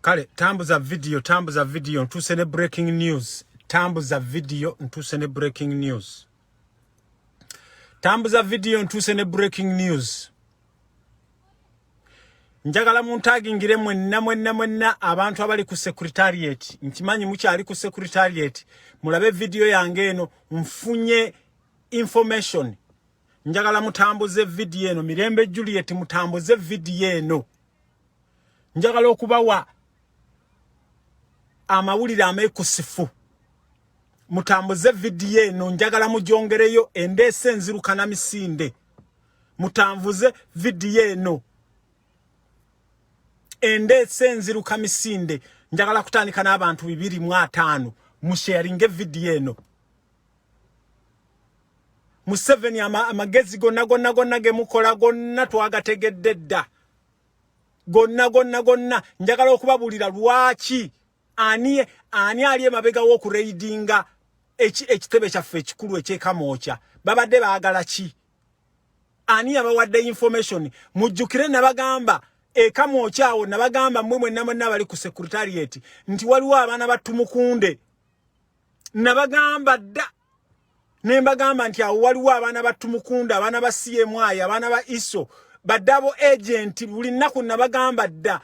Kale tambuza video, tambuza video, ntuuse ne breaking news. Tambuza video, ntuuse ne breaking news. Tambuza video, ntuuse ne breaking news. Njagala muntagingire mwenna mwenna mwenna abantu abali ku secretariat. Nkimanyi mukyali ku secretariat. Mulabe video yange eno, nfunye information. Njagala mutambuze video eno, Mirembe Juliet mutambuze video eno. Njagala okubawa amawulire ameekusifu. Mutambuze vidiyo eno, njagala mugyongereyo, endeese enzirukana misinde. Mutambuze vidiyo eno, endeese enziruka misinde. Njagala kutandika n'abantu 250, musharinge vidiyo eno. Museveni amagezi gonna gonna gonna ge mukola gonna twagategedde dda. Gonna gonna gonna. Njagala okubabuulira lwaki ani ani ali emabega w'okuraidinga ekitebe kyaffe ekikulu eky'eKamwokya. Babadde baagala ki? Ani yabawadde information? Mujjukire nabagamba eKamwokya awo, nabagamba mmwe mwenna mwenna abali ku secretariat nti waliwo abaana ba Tumukunde. Nabagamba dda ne mbagamba nti awo waliwo abaana ba Tumukunde, abaana ba CMI, abaana ba ISO, ba double agent. Buli nnaku nabagamba dda.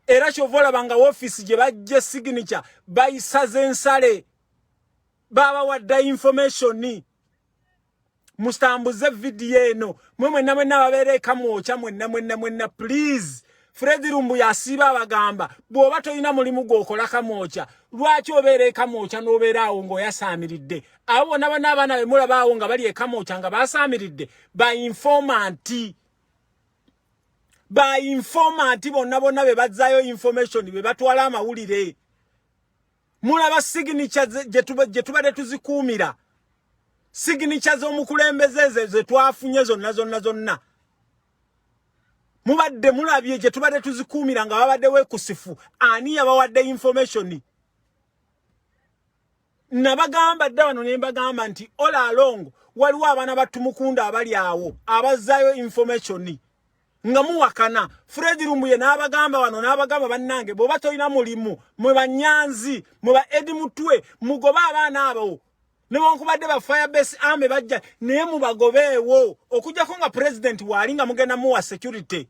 Era kyova olaba nga woofiisi gye bajja signature bayisaza ensale, babawadde information. Mutambuze vidiyo eno mwe mwenna mwenna babeera eKamwokya, mwenna mwenna mwenna, please. Fred Lumbu yasiiba abagamba, bw'oba tolina mulimu gw'okola Kamwokya, lwaki obeera eKamwokya n'obeera awo ng'oyasaamiridde? Abo bonna bonna abaana be mulaba awo nga bali eKamwokya nga basaamiridde, ba informant, ba informant bonna bonna be bazzaayo information, be batwala amawulire. Mulaba signature gye tubadde tuzikuumira, signature z'omukulembeze ze twafunye zonna zonna zonna, mubadde mulabye gye tubadde tuzikuumira nga babadde weekusifu. Ani yabawadde information? Nabagamba dda wano ne mbagamba nti all along waliwo abaana ba Tumukunda abali awo abazzaayo information, nga muwakana. Fred Lumbuye n'abagamba wano, n'abagamba, bannange, bw'oba tolina mulimu, mwe banyanzi, mwe ba Edi Mutwe, mugobe abaana abo newankubadde ba Firebase Army bajja, naye mubagobeewo okujjako nga president waali nga mugenda muwa security.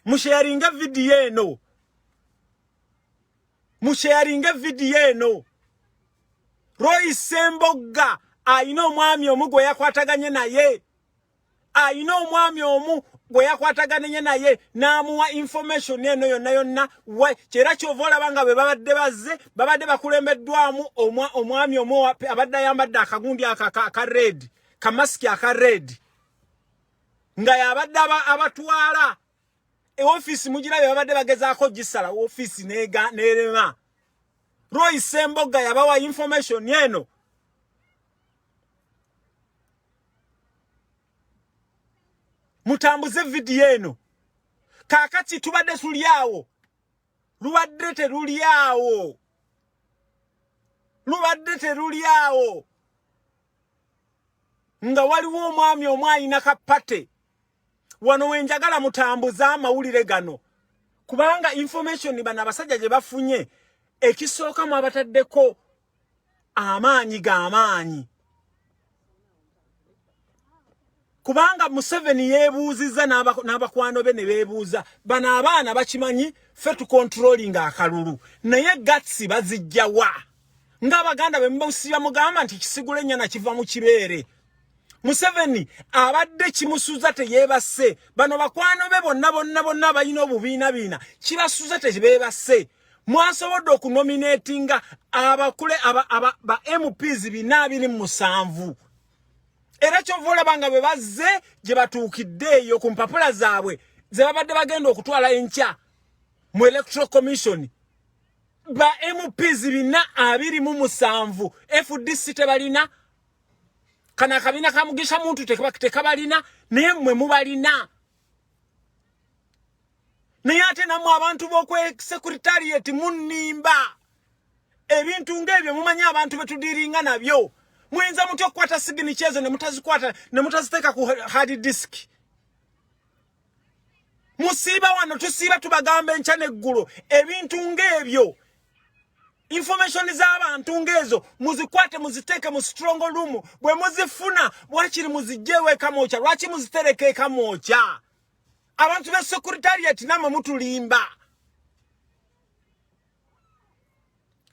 Musharinga vidiyo eno, musharinga vidiyo eno. Roy Sembogga ayina omwami omu gwe yakwataganye naye, ayina omwami omu gwe yakwataganye naye n'amuwa information eno yonna yonna. Kyera kyova olaba nga bwe babadde bazze, babadde bakulembeddwamu omwami omu abadde ayambadde akagundi aka red, kamasiki aka red, nga yabadde abatwala eofiisi. Mugirabe, babadde bagezaako gisala ofiisi n'erema. Roy Sembogga yabawa information eno. Mutambuze vidiyo eno. Kaakati tubadde tuli awo, lubadde teruli awo, lubadde teruli awo nga waliwo omwami omu ayina kapate wano. Wenjagala mutambuze amawulire gano, kubanga information bano abasajja gye bafunye, ekisooka mu abataddeko amaanyi g'amaanyi, kubanga Museveni yeebuuzizza n'abakwano be ne beebuuza, bano abaana bakimanyi ffe tucontrollinga akalulu, naye gatsi bazijjawa? Ng'Abaganda bwe mubusiba mugamba nti kisigula ennyana kiva mu kibeere. Museveni abadde kimusuza teyeebase. Bano bakwano be bonna bonna bonna balina obubiinabiina, kibasuza tebeebase. Mwasobodde okunominatinga abakule ba MPs 427. Era kyova olaba nga bwe bazze gye batuukidde eyo ku mpapula zaabwe ze babadde bagenda okutwala enkya mu Electoral Commission, ba MPs 427 FDC tebalina, kano akabiina ka Mugisha Muntu tekabalina, naye mmwe mubalina. Naye ate nammwe abantu b'okwe secretariat munnimba ebintu ng'ebyo. Mumanyi abantu betudiringa nabyo. Muyinza mutya okukwata signature ezo ne mutazikwata, ne mutaziteeka ku hard disk? Musiiba wano, tusiiba tubagamba enkya n'eggulo ebintu ng'ebyo, information z'abantu ng'ezo muzikwate, muziteeke mu strong room. Bwe muzifuna bwakiri muzigyewo ekamwokya. Lwaki muzitereka ekamwokya? Abantu be secretariat namwe mutulimba,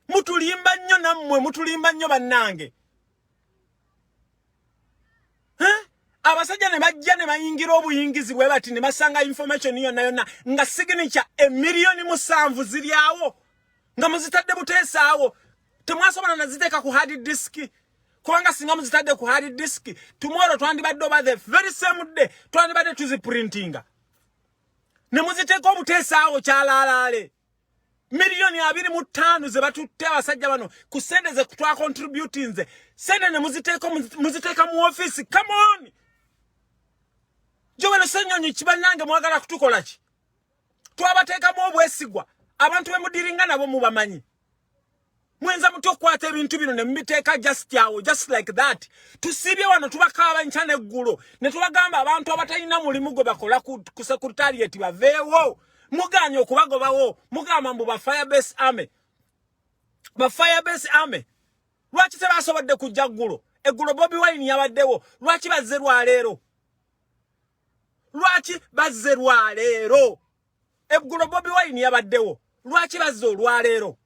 mutulimba nnyo, nammwe mutulimba nnyo bannange. Abasajja ne bajja ne bayingira obuyingizi bwe bati ne basanga information yonna yonna nga signature emiliyoni 7 ziri awo nga muzitadde buteesaawo. Temwasobola naziteeka ku hard disk, kubanga singa muzitadde ku hard disk, tomorrow twandibadde oba the very same day twandibadde tuziprintinga. Ne muziteeka obuteesaawo kyalaalaale. Miliyoni 25 ze batutte abasajja bano ku sente ze twacontributinze, sente ne muziteeka, muziteeka mu ofiisi. Come on, Joel Ssenyonyi, kibannange mwagala kutukola ki? Twabateekamu obwesigwa. Abantu be mudiringa nabo mubamanyi. Mwenza mutya okukwata ebintu bino ne mubiteeka just awo, just like that? Tusiibye wano tubakaaba nkya n'eggulo ne tubagamba abantu abatalina mulimu gwe bakola ku secretariat baveewo. Muganye okubagobawo, mugamba mbu ba Firebase Army, ba Firebase Army. Lwaki tebasobodde kujja ggulo? Eggulo Bobi Wine yabaddewo. Lwaki bazze lwaleero? Lwaki bazze lwaleero? Eggulo Bobi Wine yabaddewo, lwaki bazze olwaleero?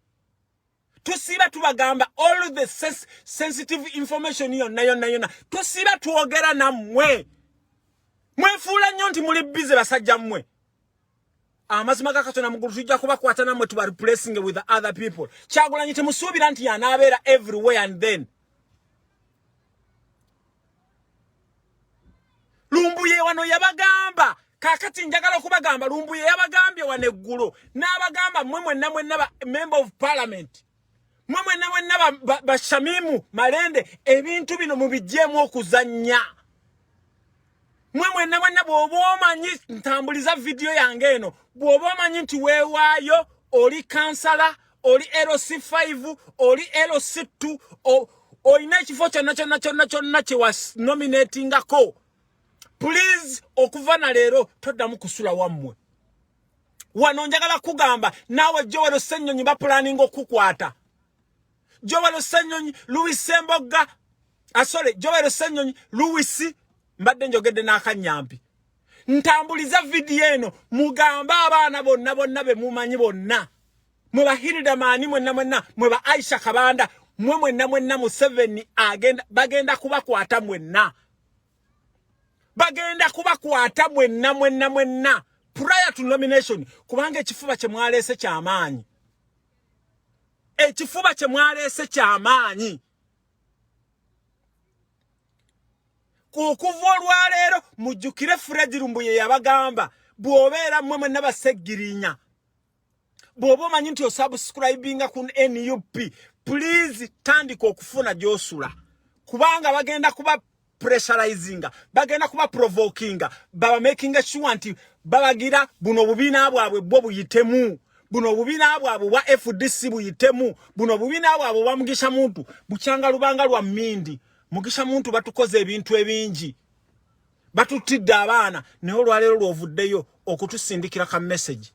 Tusiiba tubagamba all the sensitive information yonna yonna yonna, tusiiba twogera nammwe. Mwefuula nnyo nti muli busy, basajja mmwe. Amazima ga Katonda mugulu, tujja kubakwata nammwe tuba replacing with other people. Kyagulanyi temusuubira nti yanaabeera everywhere. And then Lumbuye wano yabagamba, kakati njagala okubagamba, Lumbuye yabagambye wano eggulo n'abagamba, mmwe mwenna mwenna ba member of parliament, mmwe mwenna mwenna ba Shamimu Malende, ebintu bino mubiggyemu okuzannya. Mwe mwenna mwenna, bw'oba omanyi, ntambuliza vidiyo yange eno, bw'oba omanyi nti weewaayo, oli kansala, oli LC5, oli LC2, olina ekifo kyonna kyonna kyonna kyonna kye wanominatingako, please, okuva na leero toddamu kusula wammwe. Wano njagala kugamba naawe Joel Ssenyonyi, bapulaninga okukwata Joel Ssenyonyi, Louis Sembogga, asole Joel Ssenyonyi, Louis, mbadde njogedde n'akanyampi. Ntambuliza vidiyo eno, mugambe abaana bonna bonna be mumanyi bonna, mwe ba Hilda Maani mwenna mwenna, mwe ba Aisha Kabanda, mwe mwenna mwenna, Museveni agenda, bagenda kubakwata mwenna, bagenda kubakwata mwenna mwenna mwenna prior to nomination, kubanga ekifuba kye mwaleese kyamaanyi, ekifuba kye mwaleese kyamaanyi. Okuva olwaleero mujjukire Fred Lumbuye yabagamba, bw'obeera mmwe mwenna baseggirinya, bw'oba omanyi nti osubscribinga ku NUP, please tandika okufuna gy'osula, kubanga bagenda kuba pressurizinga, bagenda kuba provokinga, baba making sure nti babagira buno obubiina bwabwe bwo buyitemu, buno obubiina bwabwe bwa FDC buyitemu, buno obubiina bwabwe bwa Mugisha Muntu bukyanga lubanga lwa mmindi. Mugisha Muntu, batukoze ebintu ebingi, batutidde abaana, naye olwaleero lwovuddeyo okutusindikira ka message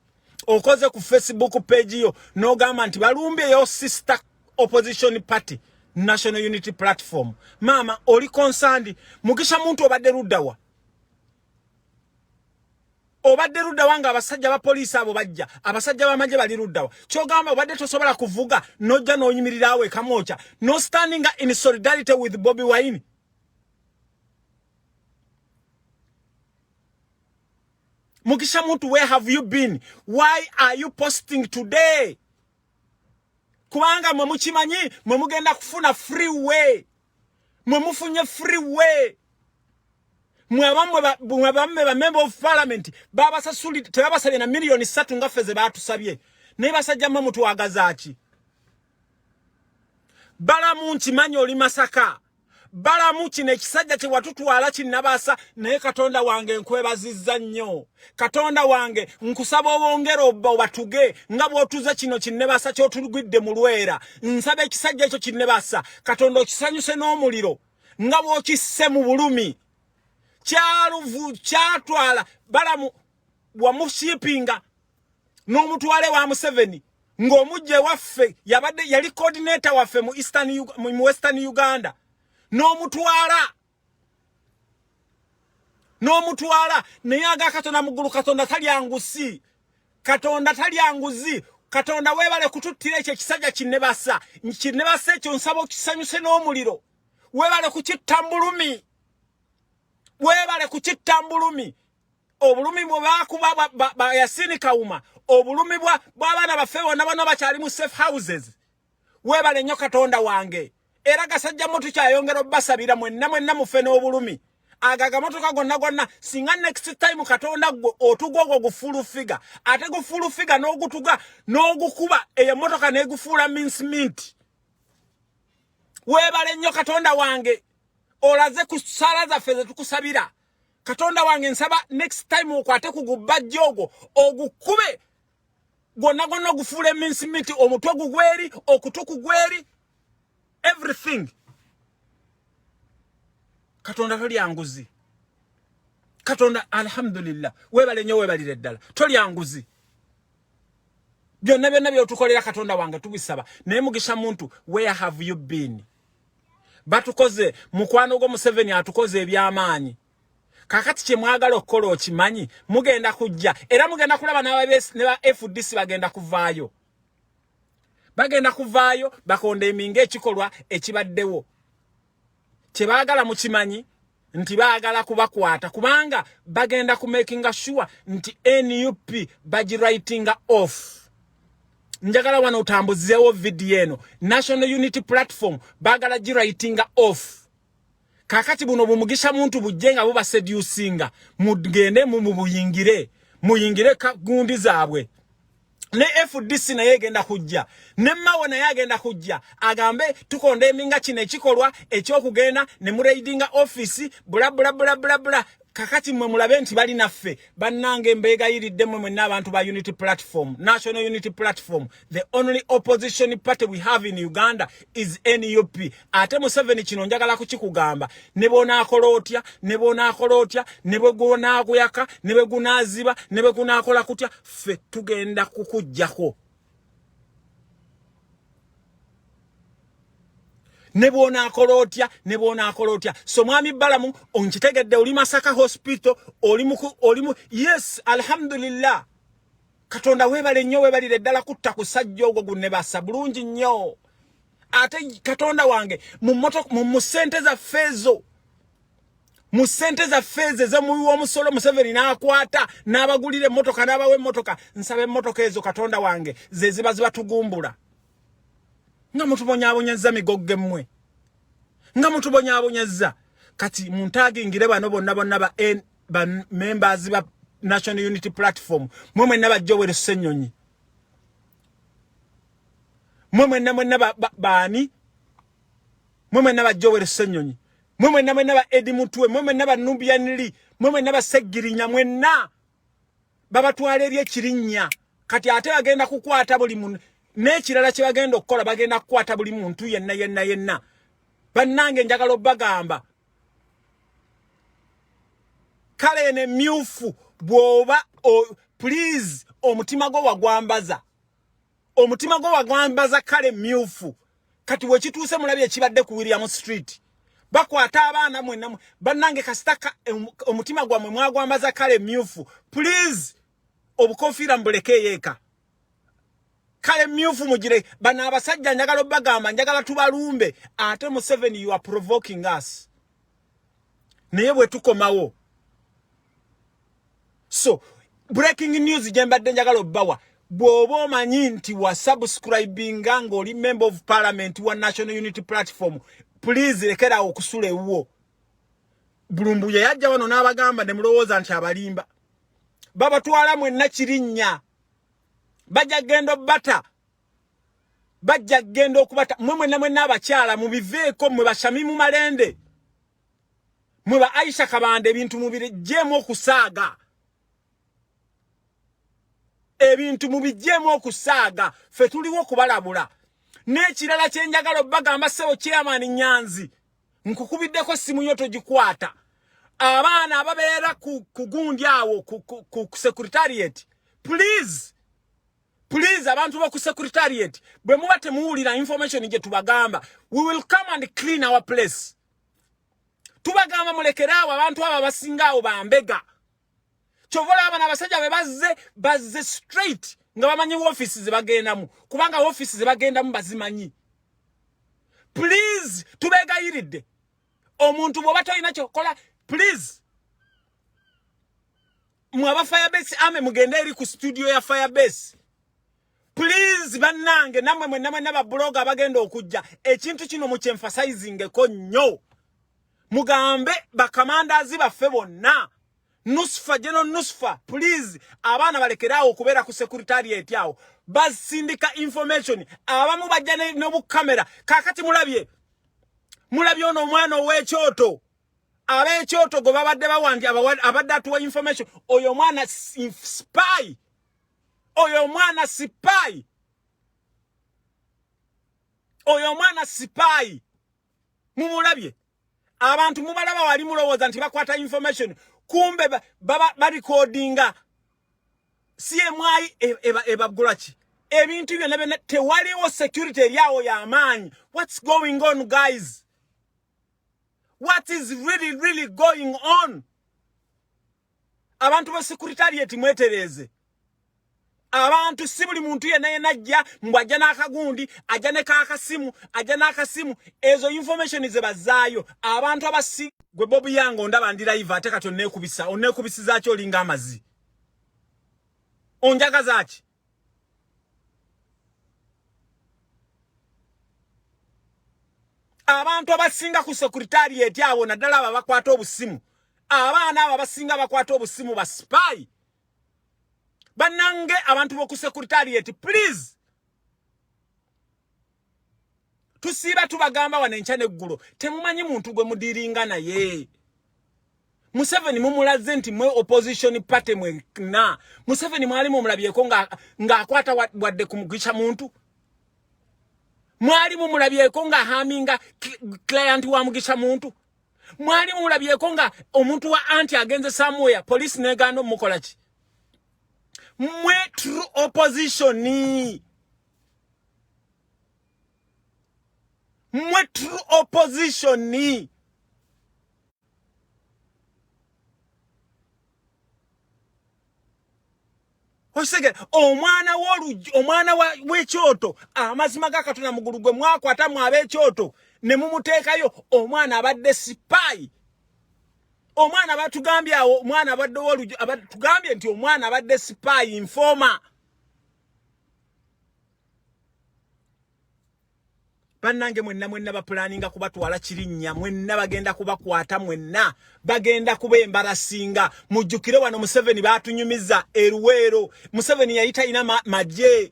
okoze ku Facebook page yo n'ogamba nti balumbyeyo sister opposition party, National Unity Platform. Maama, oli concerned. Mugisha Muntu, obadde luddawa? Obadde luddawa nga abasajja ba poliisi abo bajja, abasajja b'amagye bali luddawa? Kyogamba obadde tosobola kuvuga n'ojja n'oyimirirawo ekamwokya no standing in solidarity with Bobi Wine? Mugisha Muntu, where have you been? Why are you posting today? Kubanga mwe mukimanyi mwe mugenda kufuna free way, mwe mufunye free way. Mwe abammwe ba member of parliament babasasuli, tebabasabye na miliyoni 3 nga ffe ze batusabye. Naye basajja mmwe mutwagaza ki? Balamu, nkimanyi oli Masaka. Balamu, kino ekisajja kye watutwala kinnabasa, naye Katonda wange nkwebazizza nnyo. Katonda wange, nkusaba obongere obatuge nga bw'otuze kino kinnebasa ky'otulugidde mu lwera. Nsaba ekisajja ekyo kinnebasa, Katonda okisanyuse n'omuliro nga bw'okisse mu bulumi kyaluvu kyatwala. Balamu. Wamushippinga n'omutwale wa Museveni ng'omujja ewaffe, yabadde yali coordinator waffe mu Eastern, mu Western Uganda, n'omutwala. Naye aga Katonda mu ggulu, Katonda talyangusi, Katonda talyanguzi. Katonda weebale kututtira ekyo ekisajja kinnebasa, kinnebasa ekyo. Nsaba okisanyuse n'omuliro. Weebale kukitta mbulumi, weebale kukitta mbulumi. Obulumi bwe bakuba ba Yasini Kawuma, obulumi bw'abaana baffe bonna bonna bakyali mu safe houses. Weebale nnyo, Katonda wange. Era gasajja mu tukyayongera obbasabira mwenna mwenna mufe n'obulumi. Ago agamotoka gonna gonna, singa next time, Katonda, gwe otuga ogwo gu Full Figure, ate gu Full Figure n'ogutuga n'ogukuba eyo emmotoka n'egufuula mincemeat. Weebale nnyo, Katonda wange, olaze ku ssaala zaffe ze tukusabira. Katonda wange, nsaba next time okwate ku gubbajja ogwo, ogukube gwonna gwonna, ogufuula emincemeat, omutwe gugweri, okutu kugweri, everything. Katonda tolyanguzi. Katonda, alhamdulillah, weebale nnyo, weebalire ddala, tolyanguzi. Byonna byonna byotukolera, Katonda wange, tubisaba. Naye Mugisha Muntu, where have you been? Batukoze, mukwano gwo Museveni atukoze ebyamaanyi. Kakati kye mwagala okukola okimanyi, mugenda kujja era mugenda kulaba ne ba FDC bagenda kuvaayo, bagenda kuvaayo bacondemninga ekikolwa ekibaddewo. Kye baagala mukimanyi nti baagala kubakwata, kubanga bagenda kumakinga sure nti NUP bagiwritinga off. Njagala wano otambuzeewo vidiyo eno. National Unity Platform baagala giwritinga off. Kakati buno bumugisha Muntu bujje nga bubaseducinga, mugende mubuyingire, muyingire gundi zaabwe. Ne FDC naye egenda kujja, ne Mawo naye agenda kujja agambe tucondemninga kino ekikolwa ekyokugenda ne muraidinga office, bula bula bula bula bula. Kakati mwe mulabe nti bali naffe. Bannange, mbeegayiridde mmwe mwenna abantu ba Unity Platform, National Unity Platform. The only opposition party we have in Uganda is NUP. Ate Museveni, kino njagala kukikugamba, ne bw'onaakola otya, ne bw'onaakola otya, ne bwe gunaaguyaka, ne bwe gunaaziba, ne bwe gunaakola kutya, ffe tugenda kukuggyako. Ne bw'onaakola otya, ne bw'onaakola otya. So mwami Balamu, onkitegedde, oli Masaka Hospital, oli mu, yes, alhamdulillah. Katonda weebale nnyo, weebalire ddala kutta kusajja ogwo gunnebasa bulungi nnyo. Ate Katonda wange, mu ssente zaffe ezo, mu ssente zaffe ezo ez'omuwi w'omusolo, Museveni n'akwata n'abagulira emmotoka, n'abawa emmotoka. Nsaba emmotoka ezo, Katonda wange, ze ziba zibatugumbula nga mutubonyaabonyezza migogge mmwe, nga mutubonyaabonyezza. Kati muntagingire bano bonna bonna ba members ba National Unity Platform, mwe mwenna ba Joel Ssenyonyi, mwe mwenna mwenna baani, mwe mwenna ba Joel Ssenyonyi, mwe mwenna mwenna ba Eddie Mutwe, mwe mwenna ba Nubian Lee, mwe mwenna ba Seggirinya, mwenna babatwala eri ekirinnya. Kati ate bagenda kukwata buli muntu. N'ekirala kye bagenda okukola, bagenda kukwata buli muntu yenna yenna yenna. Bannange, njagala obbagamba, kale eno emyufu, bw'oba, please, omutima gwo wagwambaza, omutima gwo wagwambaza kale myufu. Kati wekituuse, mulabye ekibadde ku William Street, bakwata abaana mwenna. Bannange, kasita omutima gwammwe mwagwambaza kale myufu, please, obukofiira mbuleke eyeeka. Kale myufu mugire. Bano abasajja njagala obbagamba, njagala tubalumbe. Ate Museveni, you are provoking us, naye bwe tukomawo. So breaking news gye mbadde njagala obbawa, bw'oba omanyi nti wa subscribinga ng'oli member of parliament wa National Unity Platform, please lekerawo okusula ewuwo. Bulumbuye yajja wano n'abagamba ne mulowooza nti abalimba. Babatwala mwenna kirinnya, bajja genda obbata, bajja genda okubata mwe mwenna mwenna. Abakyala mubiveeko, mwe bashamimu malende, mwe ba Aisha Kabanda, ebintu mubirejjeemu okusaaga, ebintu mubijjeemu okusaaga. Ffe tuliwo okubalabula. N'ekirala kyenjagala obbagamba, ssebo chairman Nyanzi, nkukubiddeko simu yo togikwata. Abaana ababeera ku gundi awo ku secretariat, please, please, abantu boku secretariat, bwe muba temuwulira information gye tubagamba, we will come and clean our place. Tubagamba mulekeraawo abantu abo abasinga awo bambega. Kyova olaba bano abasajja be bazze straight nga bamanyi woofiisi ze bagendamu, kubanga woofiisi ze bagendamu bazimanyi. Please, tubeegayiridde, omuntu bw'oba tolina kyokola, please, mwe aba Firebase Army, mugende eri ku studio ya Firebase, please. Bannange, nammwe mwenna mwenna ba blogger abagenda okujja, ekintu kino mukyemphasizingeko nnyo. Mugambe bakamandazi baffe bonna, Nusfa, General Nusfa, please, abaana balekeraawo okubeera ku secretariat awo. Basindika information, abamu bajja n'obukamera. Kaakati mulabye ono omwana ow'ekyoto, ab'ekyoto gwe babadde bawandi abadde atuwa information. Oyo omwana spy, oyo omwana spy, oyo omwana spy. Mumulabye, abantu mubalaba wali, mulowooza nti bakwata information, kumbe baba barecordinga. CMI ebagula ki ebintu byonna byonna. Tewaliwo security eri awo y'amaanyi. What's going on, guys? What is really, really going on? Abantu ba secretariat, mwetereeze. Abantu, si buli muntu yenna yenna ajja mbw ajja n'akagundi, ajja ne kaakasimu, ajja n'akasimu. Ezo information ze bazaayo abantu abasi. Gwe Bobi yange, ondaba ndi live, ate kati onneekubisa, onneekubisizaaki? Olinga amazi, onjagazaaki? Abantu abasinga ku secretariat abo, naddala abo abakwata obusimu, abaana abo abasinga bakwata obusimu ba spy. Bannange, abantu b'oku secretariat, please, tusiiba tubagamba wano enkya n'eggulo, temumanyi muntu gwe mudiringa naye. Museveni mumulaze nti mwe opposition party mwena. Museveni mwali mumulabyeko ng'akwata wadde kumugwisha muntu? Mwali mumulabyeko nga haminga client wa Mugisha Muntu? Mwali mumulabyeko nga omuntu wa anti agenze somewhere, police negaana omukola ki? Mwe true opposition, mwe true opposition. Osegera omwana w'oluggi, omwana w'ekyoto, amazima ga Katonda mugulu gwe mwakwata mu ab'ekyoto ne mumuteekayo. Omwana abadde spy. Omwana batugambye awo, omwana abadde w'oluggi, tugambye nti omwana abadde spy, informer. Bannange, mwenna mwenna bapulaninga kubatwala kirinnya. Mwenna bagenda kubakwata, mwenna bagenda kuba embarasinga. Mujjukire wano Museveni batunyumiza eruweero, Museveni yali talina magye.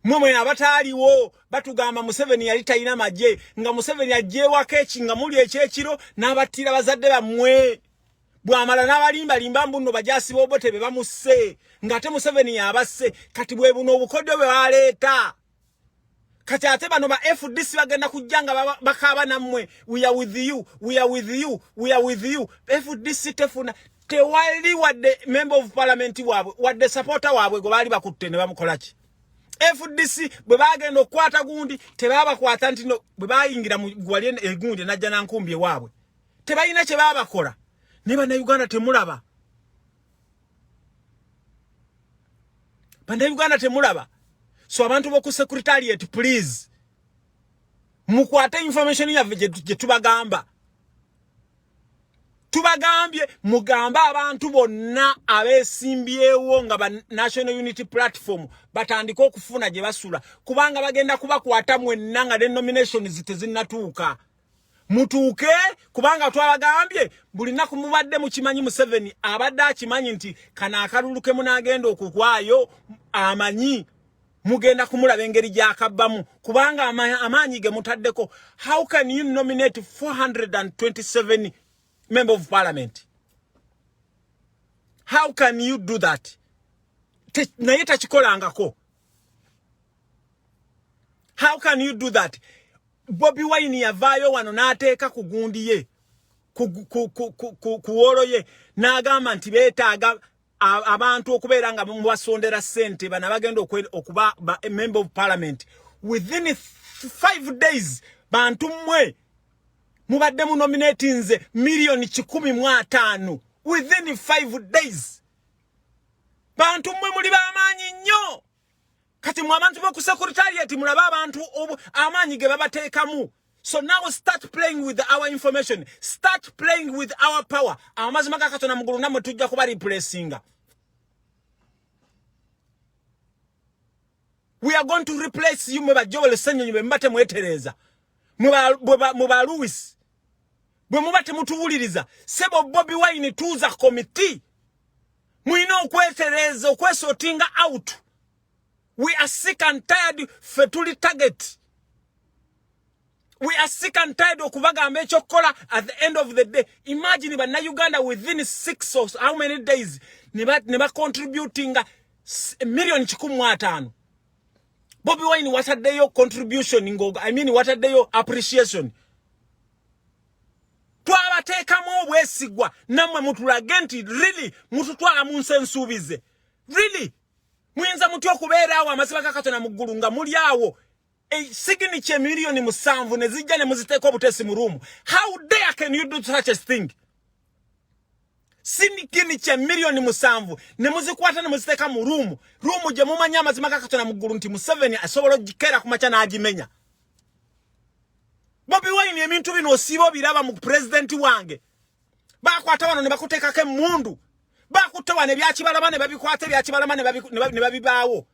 Mwe abataaliwo, batugamba Museveni yali talina magye, nga Museveni ajjeewako eki nga muli ekyekiro n'abattira bazadde bammwe, bw'amala n'abalimbalimba mbu nno bajaasi b'Obote be bamusse, ng'ate Museveni yabasse. Kati bwe buno obukodyo bwe baleeta. Kati ate bano ba FDC bagenda kujja nga bakaaba nammwe, "We are with you, we are with you, we are with you." FDC tefuna, tewali wadde member of parliament waabwe, wadde supporter waabwe gwe baali bakutte ne bamukola ki. FDC bwe bagenda okukwata gundi, tebabakwata nti no bwe bayingira wali egundi najja nankumbi ewaabwe, tebalina kye babakola. Naye Bannayuganda temulaba, Bannayuganda temulaba. So abantu boku secretariat, please, mukwate information yaffe gye tubagamba. Tubagambye mugambe abantu bonna abeesimbyewo nga ba National Unity Platform batandike okufuna gye basula, kubanga bagenda kubakwata mwenna nga ne nominations tezinnatuuka. Mutuuke, kubanga twabagambye buli nnaku. Mubadde mukimanyi, Museveni abadde akimanyi nti kano akalulu ke munaagenda okukwayo, amanyi mugenda kumulaba engeri gyakabbamu, kubanga amaanyi ge mutaddeko. How can you nominate 427 member of parliament? How can you do that? Naye takikolangako. How can you do that? Bobi Wine yavaayo wano n'ateeka ku gundi ye. ku wall ye n'agamba nti beetaaga abantu okubeera nga mubasondera ssente bano abagenda okuba member of parliament within 5 days. Bantu mmwe mubadde munominatinze 150 million within 5 days. Bantu mmwe muli b'amaanyi nnyo. Kati mwe abantu b'oku secretariat, mulabe abantu amaanyi ge babateekamu. So now start playing with our information, start playing with our power. Amazima ga Katonda mugulu, nammwe tujja kuba replacinga. We are going to replace you. Mwe ba Joel Ssenyonyi, bwe muba temwetereeza, mwe ba Louis, bwe muba temutuwuliriza, sebo Bobi Wine tuuza komiti, mulina okwetereeza, okwesortinga out. We are sick and tired. Ffe tuli target. We are sick and tired okubagamba ekyokukola. At the end of the day, imagine Bannayuganda within six or how many days ne bacontributinga 150 million. Bobi Wine wataddeyo contribution ngo, I mean, wataddeyo appreciation. Twabateekamu obwesigwa, nammwe mutulage nti really mututwala mu nsi ensuubize. Really, muyinza mutya okubeera awo, amazima ga Katonda mu ggulu, nga muli awo, signature 7 million ne zijja ne muziteeka obuteesi mu room? How dare can you do such a thing? Signature 7 million ne muzikwata ne muziteeka mu room, room gye mumanyi, amazima ga Katonda mu ggulu, nti Museveni asobola ogikeera ku makya n'agimenya. Bobi Wine, ebintu bino osiiba obiraba mu pulezidenti wange. Bakwata wano ne bakuteekako emmundu, bakutte wano ebyakibalama ne babikwata, ebyakibalama ne babibaawo.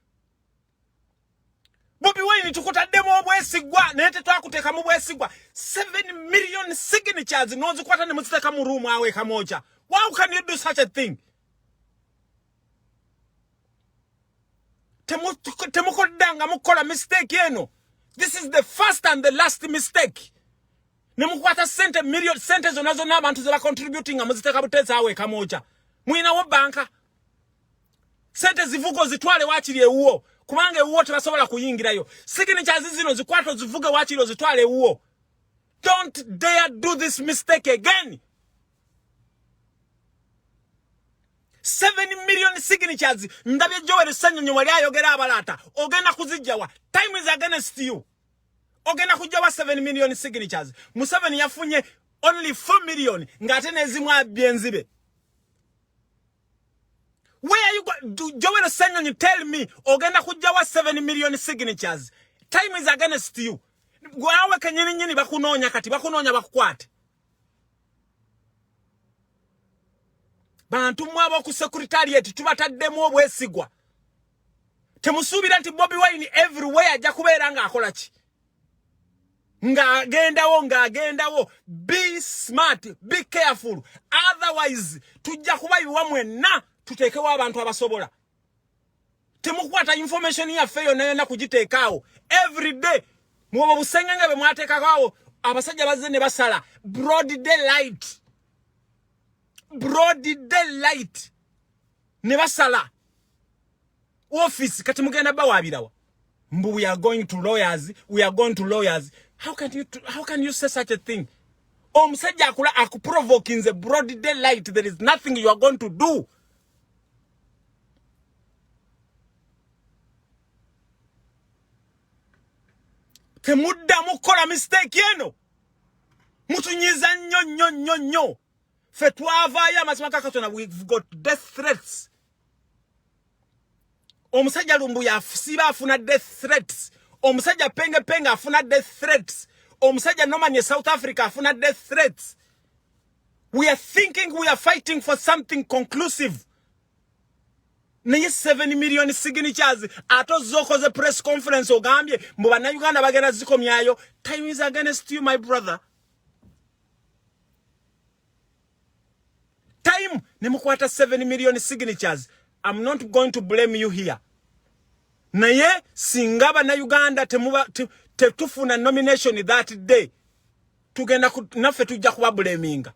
Bobi Wine, tukutaddemu obwesigwa, naye tetwakuteekamu bwesigwa. 7 million signatures n'ozikwata ne muziteeka mu room awo ekamwokya. How can you do such a thing? Temukoddanga mukola mistake eno. This is the first and the last mistake. Ne mukwata sente million, sente zonna zonna abantu ze bacontributing nga muziteeka buteesi awo ekamwokya. Muyinawo banka? Sente zivuga ozitwale waakiri ewuwo, kubanga ewuwo tebasobola kuyingirayo. Signatures zino zikwata ozivuge waakiri ozitwale ewuwo. Don't dare do this mistake again. 7 million signatures, ndabye Joel Ssenyonyi wali ayogera abalaata. Ogenda kuzijjawa? Time is against you. Ogenda kujjawa 7 million signatures? Museveni yafunye only 4 million, ng'ate n'ezimu abbye enzibe. Where are you go? Joel Ssenyonyi, tell me, ogenda kujjawa 7 million signatures? Time is against you. Gwawe kenyini nyini bakunoonya kati, bakunoonya bakukwate. Bantu mmwe ab'oku secretariat, tubataddemu obwesigwa. Temusuubira nti Bobi Wine everywhere ajja kubeera ng'akola ki, ng'agendawo ng'agendawo. Be smart, be careful, otherwise tujja kubayiwa mwenna, tuteekewo abantu abasobola. Temukwata information yaffe yonna yonna kugiteekaawo every day. Mwobo busengenge bwe mwateekako awo, abasajja bazze ne basala broad daylight, broad daylight ne basala office. Kati mugenda bawaabirawa? Mbu we are going to lawyers, we are going to lawyers. How can you say such a thing? Omusajja akula akuprovokinze broad daylight. There is nothing you are going to do. Temuddamu kukola mistake eno. Mutunyiza nnyo nnyo nnyo nnyo. Ffe twavaayo, amazima ga Katonda, we've got death threats. Omusajja Lumbu yasiiba afuna death threats, omusajja Penge Penge afuna death threats, omusajja Norman e South Africa afuna death threats. We are thinking we are fighting for something conclusive, naye 7 million signatures, ate ozze okoze press conference ogambye mbu Bannayuganda bagenda zikomyayo. Time is against you, my brother. Time ne mukwata 7 million signatures. I'm not going to blame you here, naye singa Bannayuganda tetufuna nomination that day, tugenda naffe tujja kuba blaminga.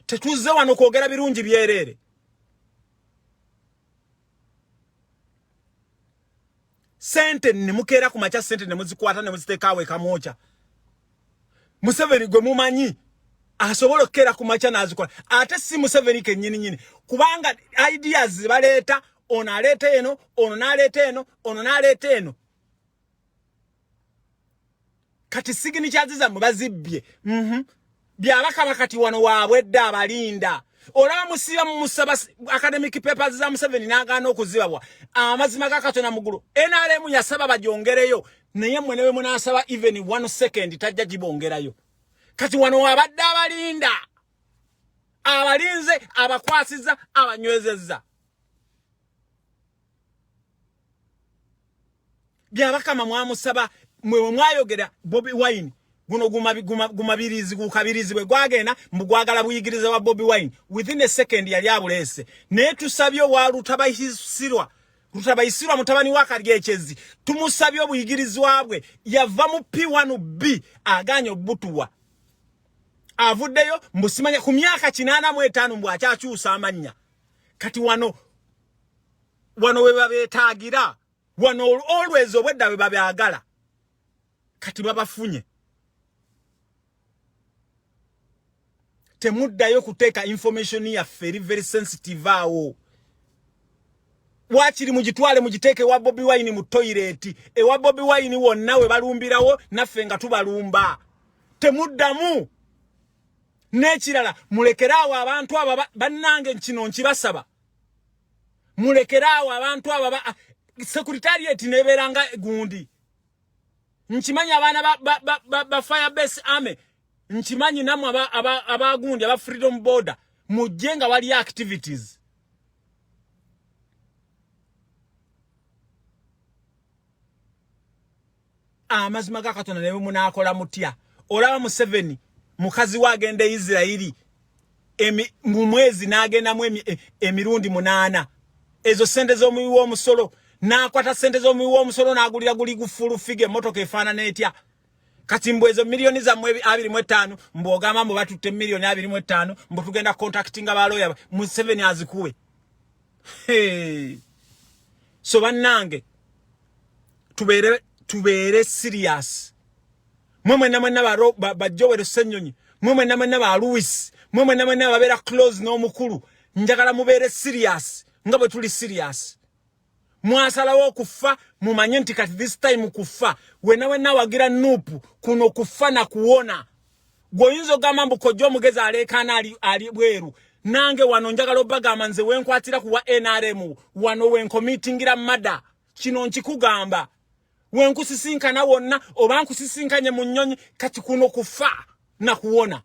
Tetuzze wano kwogera birungi byereere. Sente nemukeera ku makya, sente nemuzikwata nemuziteekaawo ekamwokya. Museveni gwe mumanyi. Asobola okukeera ku makya n'azikola, ate si Museveni kennyini nyini, kubanga ideas zebaleeta, ono aleeta eno, ono n'aleeta eno, ono n'aleeta eno. Kati signatures zammwe bazibbye. Byabakama kati wano waabwedde abalinda. Olaba musiba mumusaba academic papers za Museveni n'agaana okuzibabwa. Amazima ga Katonda mugulu, NRM yasaba bagyongereyo, naye mmwe ne bwe munaasaba even one second tajja gibongerayo. Kati wano wabadde abalinda, abalinze, abakwasiza, abanywezezza. Byabakama mwamusaba mwe mwayogera Bobi Wine guno gumabirizi gukabirizi bwe gwagenda mbu gwagala buyigirize wa Bobi Wine, within a second yali abuleese. Naye tusabye owa Rutabayisirwa, Rutabayisirwa mutabani wa Karyekezi, tumusabye obuyigirizwa bwe yava mu P1B aganye obutuwa, avuddeyo mbu simanya ku myaka 85 mbu akyakyusa amannya. Kati wano wano we babeetaagira wano, always obwedda bwe babyagala, kati babafunye. Temuddayo kuteeka information yaffe eri very sensitive awo. Wakiri mugitwale mugiteeke ewa Bobi Wine mu toilet, ewa Bobi Wine wonna we balumbirawo naffe nga tubalumba. Temuddamu. N'ekirala, mulekeraawo abantu abo bannange, kino nkibasaba, mulekeraawo abantu abo secretariat nebeera nga gundi. Nkimanyi abaana ba, ba, ba, ba, ba Firebase Army, nkimanyi nammwe abagundi aba Freedom Border, mujje nga waliyo activities. Amazima ga Katonda, naye munaakola mutya? Olaba Museveni mukazi we agenda e Isirayiri mu mwezi n'agendamu emirundi 8. Ezo sente z'omuwi w'omusolo, n'akwata sente z'omuwi w'omusolo n'agulira guli gu full figure emmotoka efaanana etya? Kati mbu ezo miliyoni zammwe 25, mbu ogamba mbu batutte miliyoni 25, mbu tugenda contactinga balooya, Museveni azikuwe. Hey. So bannange, tubeere serious. Mwe mwenna mwenna ba Joel Ssenyonyi, mwe mwenna mwenna ba Louis, mwe mwenna mwenna babeera close n'omukulu, njagala mubeere serious nga bwe tuli serious. Mwasalawo okufa, mumanye nti kati this time kufa. Wena wena wagira NUP, kuno kufa na kuwona. Gweoyinza ogamba mbu kojja omugezi aleekaana ali bweru. Nange wano njagala obagamba, nze wenkwatira kuwa NRM wano wencommittingira murder. Kino nkikugamba, wenkusisinkana wonna oba nkusisinkanye mu nnyonyi, kati kuno kufa na kuwona.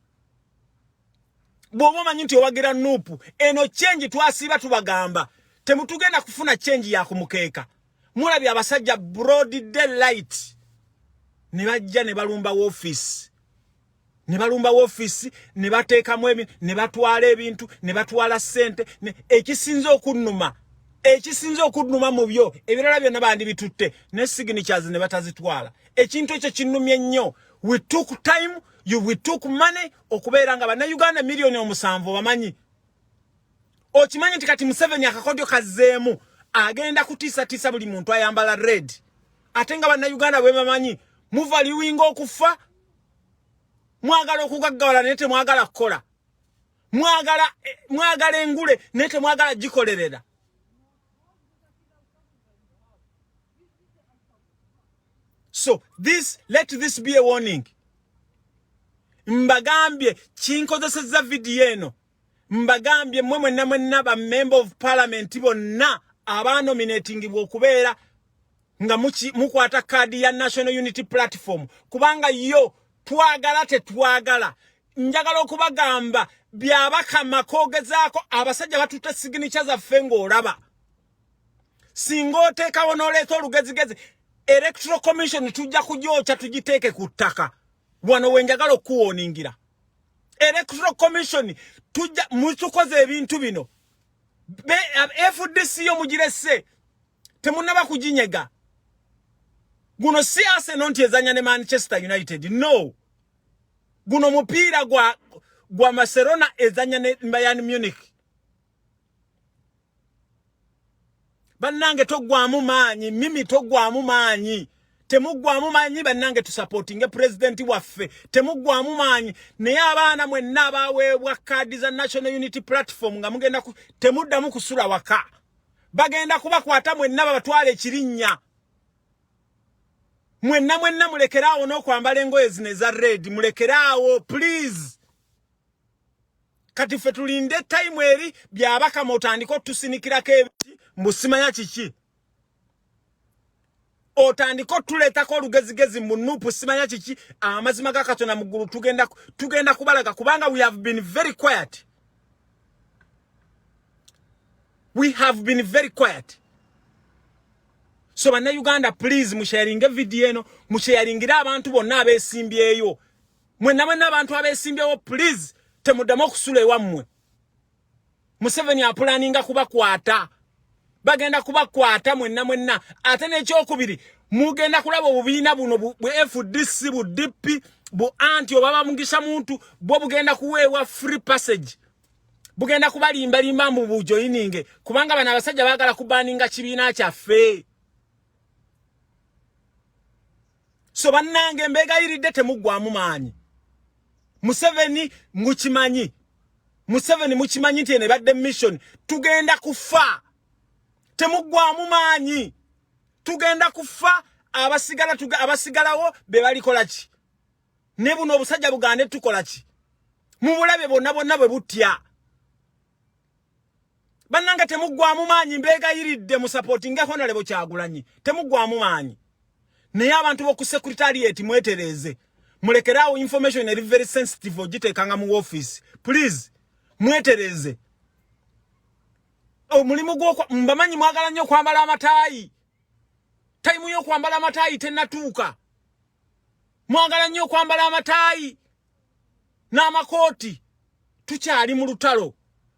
Bw'oba omanyi nti owagira NUP, eno change twasiiba tubagamba, temutugenda kufuna change ya kumukeeka. Mulabye abasajja broad daylight ne bajja ne balumba woofiisi, ne balumba woofiisi, ne bateekamu ne batwala ebintu, ne batwala ssente. Ekisinze okunnuma mu byo, ebirala byonna bandibitutte, ne signatures ne batazitwala. Ekintu ekyo kinnumye nnyo. We took time, we took money okubeera nga Bannayuganda miliyoni 7 bamanyi. Okimanyi nti kati Museveni akakodyo kazzeemu, agenda kutiisatiisa buli muntu ayambala red, ate nga Bannayuganda bwe bamanyi muvaluinga okufa. Mwagala okugaggawala naye temwagala kukola, mwagala engule naye temwagala gikolerera. So this, let this be a warning. Mbagambye, kinkozesezza vidiyo eno, mbagambye mmwe mwenna mwenna ba member of parliament bonna abanominatingibwa okubeera nga mukwata kaadi ya National Unity Platform, kubanga yo twagala tetwagala. Njagala okubagamba, Byabakama kogezaako abasajja batutte signature zaffe ng'olaba singa oteekawo n'oleeta olugezigezi, Electoral Commission tujja kugyokya tugiteeke ku ttaka. Wano we njagala okuwarningira Electoral Commission, tujja mutukoze ebintu bino. FDC yo mugirese, temunaba kuginyega. Guno si Arsenal nti ezanya ne Manchester United, no. Guno mupiira gwa Barcelona ezanya ne Bayern Munich. Bannange, toggwamu maanyi, mimi toggwamu maanyi. Temuggwamu maanyi bannange, tusupportinge pulezidenti waffe. Temuggwamu maanyi. Naye abaana mwenna abaweebwa kaadi za National Unity Platform nga mugenda, temuddamu kusula waka. Bagenda kubakwata mwenna babatwala ekirinnya mwenna mwenna. Mulekeraawo n'okwambala engoye zino eza red, mulekeraawo please. Kati ffe tulinde time eri byabakama otandike otusinikirako ebiti mbu simanya kiki, otandike otuleetako olugezigezi mu NUP simanya kiki. Amazima ga Katonda mu ggulu, tugenda kubalaga, kubanga we have been very quiet, we have been very quiet. So Bannayuganda, please musharinge video eno, musharingire abantu bonna abeesimbyeyo mwenna mwenna. Abantu abeesimbyewo, please temuddamu okusula ewammwe. Museveni apulaninga kubakwata, bagenda kubakwata mwenna mwenna. Ate n'ekyokubiri, mugenda kulaba obubiina buno bu FDC, bu DP, bu anti oba bamugisha muntu, bwo bugenda kuweebwa free passage, bugenda kubalimbalimba mbu bujoyininge, kubanga bano abasajja baagala kubaninga kibiina kyaffe. So bannange, mbeegayiridde, temuggwamu maanyi. Museveni mukimanyi, Museveni mukimanyi nti eno ebadde mission. Tugenda kufa, temuggwamu maanyi, tugenda kufa. Abasigala, abasigalawo be balikola ki? Ne buno obusajja bugande tukola ki? Mubulabe bonna bonna bwe butya. Bannange, temuggwamu maanyi, mbeegayiridde, musupportinge Honorable Kyagulanyi, temuggwamu maanyi. Naye abantu b'oku secretariat, mwetereeze, mulekeraawo information eri very sensitive ogiteekanga mu office, please mwetereeze. Omulimu gwokwa mbamanyi mwagala nnyo okwambala amataayi, time y'okwambala amataayi tennatuuka. Mwagala nnyo okwambala amataayi n'amakooti, tukyali mu lutalo.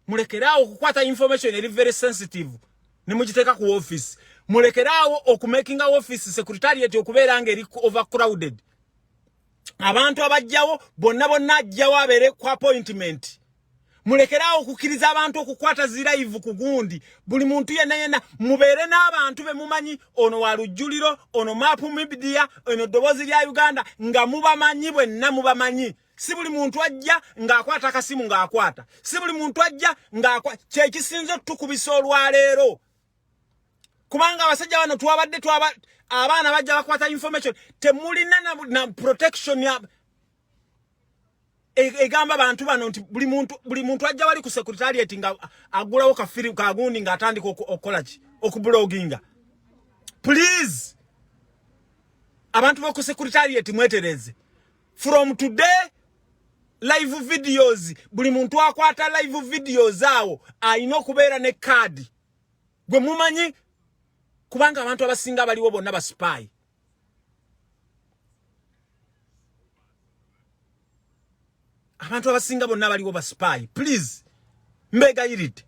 Mulekeraawo okukwata information eri very sensitive ne mugiteeka ku office. Mulekeraawo okumakinga office secretariat okubeera nga eri overcrowded. Abantu abajjawo bonna bonna ajjawo abeere ku appointment. Mulekeraawo okukkiriza abantu okukwata zi live ku gundi. Buli muntu yenna yenna, mubeere n'abantu be mumanyi, ono wa lujjuliro, ono Map Media, ono Ddoboozi lya Uganda, nga mubamanyi bwenna, mubamanyi. Si buli muntu ajja ng'akwata akasimu ng'akwata, si buli muntu ajja ng'akwa. Kyekisinza otutukubisa olwaleero, kubanga abasajja bano twabadde twaba abaana bajja bakwata information, temulina na protection ya egamba bantu bano nti buli muntu ajja wali ku secretariat nga agulawo kafiri kagundi ng'atandika okukola ki, okubloginga. Please, abantu b'oku secretariat mwetereze. From today, live videos, buli muntu akwata live videos awo alina okubeera ne kaadi gwe mumanyi, kubanga abantu abasinga baliwo bonna ba spy. Abantu abasinga bonna baliwo ba spy. Please, mbegayiridde.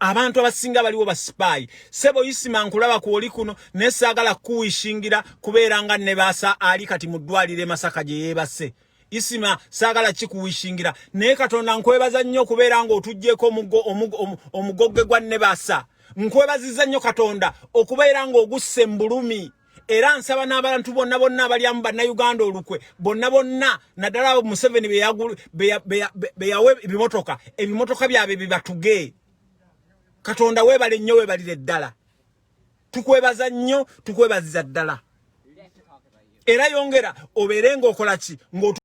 Abantu abasinga baliwo ba spy. Sebo Isima, nkulaba ku oli kuno, naye saagala kuwishingira kubeera nga nebaasa ali kati mu ddwaliro e Masaka gye yeebase. Isima, saagala kikuwishingira, naye Katonda nkwebaza nnyo okubeera ng'otuggyeko omugogge gwa nebaasa. Nkwebaziza nnyo Katonda okubeera ng'ogusse mu bulumi. Era nsaba n'abantu bonna bonna abalyamu Bannayuganda olukwe bonna bonna, naddala abo Museveni beyawa ebimotoka, ebimotoka byabwe bibatuge. Katonda weebale nnyo, weebalire ddala, tukwebaza nnyo, tukwebaziza ddala. Era yongera obeere ng'okola ki ng'otu